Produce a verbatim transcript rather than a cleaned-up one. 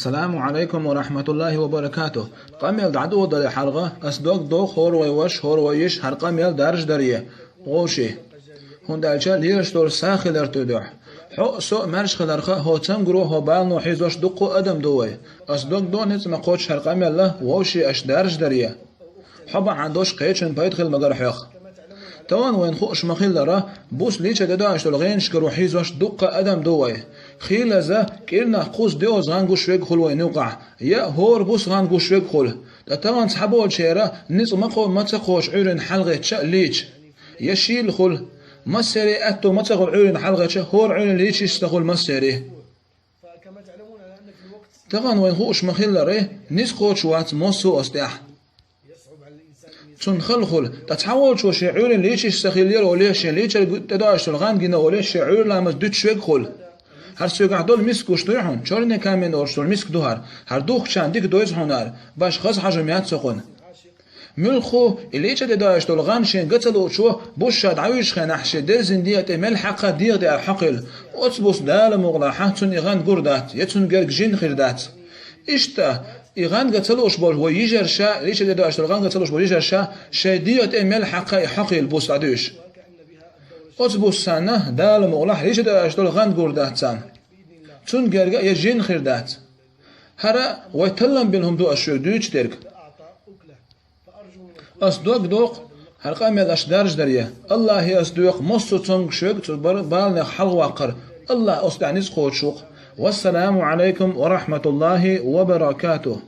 Саламу алейкум ва рахматуллахи ва баракатух. Къамел дӀадоладале хьалха, ас дог доху хӀора вай ваша, хӀора вай йиша хӀара къамел даржадарий, вовший. ХӀунда аьлча лелаш долу сагӀа хилар тӀедуьхьа. Хьо а, со а маьрша хиларха, хӀо цамгаро, хӀо балано хьийзош дуккха а адам ду вай. Ас дог до ницкъ ма кхоччу хӀара къамел вовший аша даржадарий. Хьо бахьана долуш кхечун пайда хила магара хьох. Тахана вайна хууш ма-хиллара, буса лийча де доуьйтуш долу гӀенашкаро хьийзош дуккха а адам ду вай. Хийлаза, кӀирнах кхузза доьазза гӀан гуш верг хуьлу вайна юкъахь, я хӀора буса гӀан гуш верг хуьлу. Ткъа тахана цхьаболчеран ницкъ ма кхо-, ма ца кхочу Ӏуьйранна хьалагӀеттача а лийча, я шийла хуьлу. Массеран аьтто ма ца хуьлу Ӏуьйранна хьалагӀеттача, хӀора Ӏуьйранна лийча йиш ца хуьлу массеран. Тахана вайна хууш ма-хиллара, ницкъ кхочуш вац массо а оцу тӀехь. Цунна хала хуьлу, ткъа цхьаволчо шен Ӏуьйранна лийча йиш ца хиллера олий, шен лийчар тӀедоуьйтуш долу гӀан гина олий, шен Ӏуьйра ламаз дуьтуш верг хуьлу. ХӀара соьгахь долу мискаш дуй хьуна, чёрный камень олуш долу миска ду хӀара, хӀара духкучарна дика дойзу хьуна хӀара, башха хаза хьожа ма яц цо кхунна. Муьлхха и лийча тӀедоуьйтуш долу гӀан шен ган ца луучо, буса ша дӀавуьжучу хенахь, шен дерзина дегӀа тӀе мел хьакха дегӀа тӀе ара хьокхийла, оцу буса Дала мукъалахь цунна и гӀан гур дац, я цунна герга жин хир дац. Иштта, и гӀан ган ца лууш болу вай йижарша, лийча тӀедоуьйтуш долу гӀан ган ца лууш болу йижарша, шайн дегӀа тӀе мел хьакха и хьокхийла буса дӀадуьйш. Оцу бусана Дала мукъалахь лийча тӀедоуьйтуш долу гӀан гур дац царна. Цунна герга я жин хир дац. ХӀара вай таллам бина хӀума ду ас шуьга дуьйцуш дерг. Ас дог доху хӀара къамел аша даржадарий. Аллахье ас доьху массо а цомгуш верг цу бар-, баланех хьалхаваккхар. Аллахь оцу тӀехь ницкъ кхочуш ву-кх. Вассаламу алейкум ва рахматуллахи ва баракатух.